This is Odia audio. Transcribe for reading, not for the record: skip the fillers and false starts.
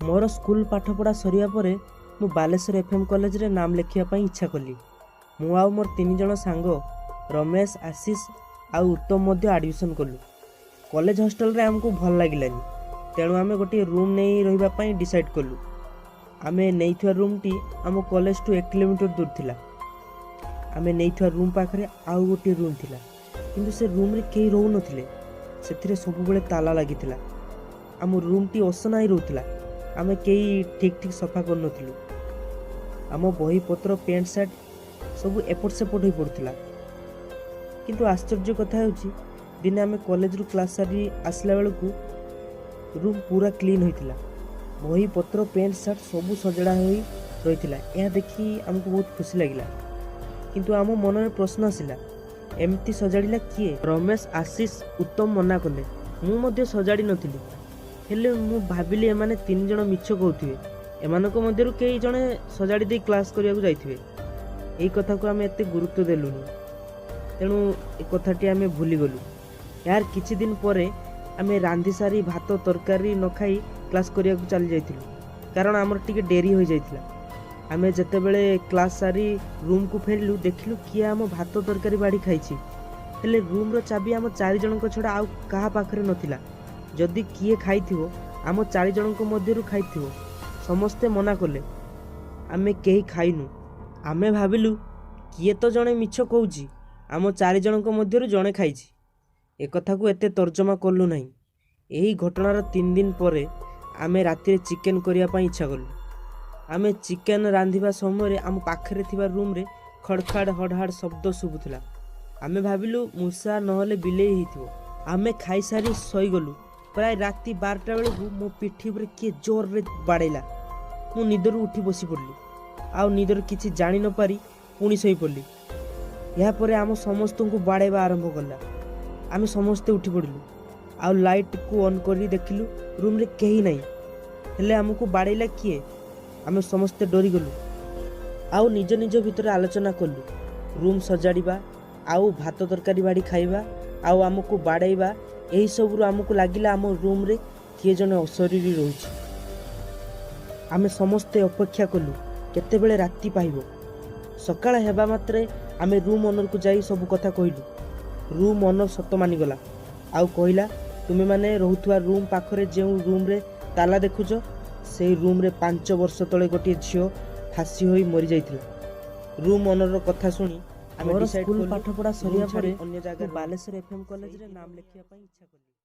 ମୋର ସ୍କୁଲ ପାଠପଢ଼ା ସରିବା ପରେ ମୁଁ ବାଲେଶ୍ୱର ଏଫ୍ ଏମ୍ କଲେଜରେ ନାମ ଲେଖିବା ପାଇଁ ଇଚ୍ଛା କଲି। ମୁଁ ଆଉ ମୋର 3 ଜଣ ସାଙ୍ଗ ରମେଶ, ଆଶିଷ ଆଉ ଉତ୍ତମ ମଧ୍ୟ ଆଡ଼ମିସନ୍ କଲୁ। କଲେଜ ହଷ୍ଟେଲରେ ଆମକୁ ଭଲ ଲାଗିଲାନି, ତେଣୁ ଆମେ ଗୋଟିଏ ରୁମ୍ ନେଇ ରହିବା ପାଇଁ ଡିସାଇଡ଼୍ କଲୁ। ଆମେ ନେଇଥିବା ରୁମ୍ଟି ଆମ କଲେଜଠୁ 1 କିଲୋମିଟର ଦୂର ଥିଲା। ଆମେ ନେଇଥିବା ରୁମ୍ ପାଖରେ ଆଉ ଗୋଟିଏ ରୁମ୍ ଥିଲା, କିନ୍ତୁ ସେ ରୁମ୍ରେ କେହି ରହୁନଥିଲେ। ସେଥିରେ ସବୁବେଳେ ତାଲା ଲାଗିଥିଲା। ଆମ ରୁମ୍ଟି ଅସନା ହେଇ ରହୁଥିଲା। ଆମେ କେହି ଠିକ୍ ଠିକ୍ ସଫା କରୁନଥିଲୁ। ଆମ ବହିପତ୍ର, ପ୍ୟାଣ୍ଟ ସାର୍ଟ ସବୁ ଏପଟ ସେପଟ ହୋଇ ପଡ଼ୁଥିଲା। କିନ୍ତୁ ଆଶ୍ଚର୍ଯ୍ୟ କଥା ହେଉଛି, ଦିନେ ଆମେ କଲେଜରୁ କ୍ଲାସ୍ ସାରି ଆସିଲା ବେଳକୁ ରୁମ୍ ପୁରା କ୍ଲିନ୍ ହୋଇଥିଲା। ବହିପତ୍ର, ପ୍ୟାଣ୍ଟ ସାର୍ଟ ସବୁ ସଜଡ଼ା ହୋଇ ରହିଥିଲା। ଏହା ଦେଖି ଆମକୁ ବହୁତ ଖୁସି ଲାଗିଲା, କିନ୍ତୁ ଆମ ମନରେ ପ୍ରଶ୍ନ ଆସିଲା, ଏମିତି ସଜାଡ଼ିଲା କିଏ? ରମେଶ, ଆଶିଷ, ଉତ୍ତମ ମନା କଲେ। ମୁଁ ମଧ୍ୟ ସଜାଡ଼ି ନଥିଲି। ହେଲେ ମୁଁ ଭାବିଲି, ଏମାନେ 3 ଜଣ ମିଛ କହୁଥିବେ। ଏମାନଙ୍କ ମଧ୍ୟରୁ କେହି ଜଣେ ସଜାଡ଼ି ଦେଇ କ୍ଲାସ୍ କରିବାକୁ ଯାଇଥିବେ। ଏଇ କଥାକୁ ଆମେ ଏତେ ଗୁରୁତ୍ୱ ଦେଲୁନି, ତେଣୁ ଏ କଥାଟି ଆମେ ଭୁଲିଗଲୁ। ଏହାର କିଛି ଦିନ ପରେ ଆମେ ରାନ୍ଧି ସାରି ଭାତ ତରକାରୀ ନ ଖାଇ କ୍ଲାସ୍ କରିବାକୁ ଚାଲି ଯାଇଥିଲୁ, କାରଣ ଆମର ଟିକେ ଡେରି ହୋଇଯାଇଥିଲା। ଆମେ ଯେତେବେଳେ କ୍ଲାସ୍ ସାରି ରୁମ୍କୁ ଫେରିଲୁ, ଦେଖିଲୁ କିଏ ଆମ ଭାତ ତରକାରୀ ବାଢ଼ି ଖାଇଛି। ହେଲେ ରୁମ୍ର ଚାବି ଆମ 4 ଜଣଙ୍କ ଛଡ଼ା ଆଉ କାହା ପାଖରେ ନଥିଲା। ଯଦି କିଏ ଖାଇଥିବ, ଆମ 4 ଜଣଙ୍କ ମଧ୍ୟରୁ ଖାଇଥିବ। ସମସ୍ତେ ମନା କଲେ, ଆମେ କେହି ଖାଇନୁ। ଆମେ ଭାବିଲୁ, କିଏ ତ ଜଣେ ମିଛ କହୁଛି। ଆମ 4 ଜଣଙ୍କ ମଧ୍ୟରୁ ଜଣେ ଖାଇଛି। ଏକଥାକୁ ଏତେ ତର୍ଜମା କଲୁ ନାହିଁ। ଏହି ଘଟଣାର 3 ଦିନ ପରେ ଆମେ ରାତିରେ ଚିକେନ୍ କରିବା ପାଇଁ ଇଚ୍ଛା କଲୁ। ଆମେ ଚିକେନ୍ ରାନ୍ଧିବା ସମୟରେ ଆମ ପାଖରେ ଥିବା ରୁମ୍ରେ ଖଡ଼ଖାଡ଼ ହଡ଼ହାଡ଼ ଶବ୍ଦ ଶୁଭୁଥିଲା। ଆମେ ଭାବିଲୁ ମୂଷା ନହେଲେ ବିଲେଇ ହେଇଥିବ। ଆମେ ଖାଇସାରି ଶୋଇଗଲୁ। ପ୍ରାୟ ରାତି 12ଟା ବେଳକୁ ମୋ ପିଠି ଉପରେ କିଏ ଜୋରରେ ବାଡ଼େଇଲା। ମୁଁ ନିଦରୁ ଉଠି ବସି ପଡ଼ିଲି ଆଉ ନିଦରୁ କିଛି ଜାଣି ନପାରି ପୁଣି ଶୋଇପଡ଼ିଲି। ଏହାପରେ ଆମ ସମସ୍ତଙ୍କୁ ବାଡ଼େଇବା ଆରମ୍ଭ କଲା। ଆମେ ସମସ୍ତେ ଉଠି ପଡ଼ିଲୁ ଆଉ ଲାଇଟ୍କୁ ଅନ୍ କରି ଦେଖିଲୁ, ରୁମ୍ରେ କେହି ନାହିଁ। ହେଲେ ଆମକୁ ବାଡ଼େଇଲା କିଏ? ଆମେ ସମସ୍ତେ ଡରିଗଲୁ ଆଉ ନିଜ ନିଜ ଭିତରେ ଆଲୋଚନା କଲୁ। ରୁମ୍ ସଜାଡ଼ିବା ଆଉ ଭାତ ତରକାରୀ ବାଢ଼ି ଖାଇବା ଆଉ ଆମକୁ ବାଡ଼େଇବା, ଏହିସବୁରୁ ଆମକୁ ଲାଗିଲା ଆମ ରୁମ୍ରେ କିଏ ଜଣେ ଅଶରୀରୀ ରହୁଛି। ଆମେ ସମସ୍ତେ ଅପେକ୍ଷା କଲୁ କେତେବେଳେ ରାତି ପାହିବ। ସକାଳ ହେବା ମାତ୍ରେ ଆମେ ରୁମ୍ ଓନରକୁ ଯାଇ ସବୁ କଥା କହିଲୁ। ରୁମ୍ ଓନର ସତ ମାନିଗଲା ଆଉ କହିଲା, ତୁମେମାନେ ରହୁଥିବା ରୁମ୍ ପାଖରେ ଯେଉଁ ରୁମ୍ରେ ତାଲା ଦେଖୁଛ, ସେଇ ରୁମ୍ରେ 5 ବର୍ଷ ତଳେ ଗୋଟିଏ ଝିଅ ଫାଶୀ ହୋଇ ମରିଯାଇଥିଲା। ରୁମ୍ ଓନରର କଥା ଶୁଣି ଆମେ ମୋର ଡିସାଇଡ୍ ସ୍କୁଲ କଲୁ ପାଠପଢ଼ା ରୁମ୍ ସରିବା ଛାଡ଼ି ପରେ ଅନ୍ୟ ମୁଁ ଜାଗାରେ ବାଲେଶ୍ୱର ଏଫ୍ ଏମ୍ କଲେଜରେ ନାମ ଲେଖିବା ପାଇଁ ଇଚ୍ଛା କଲି।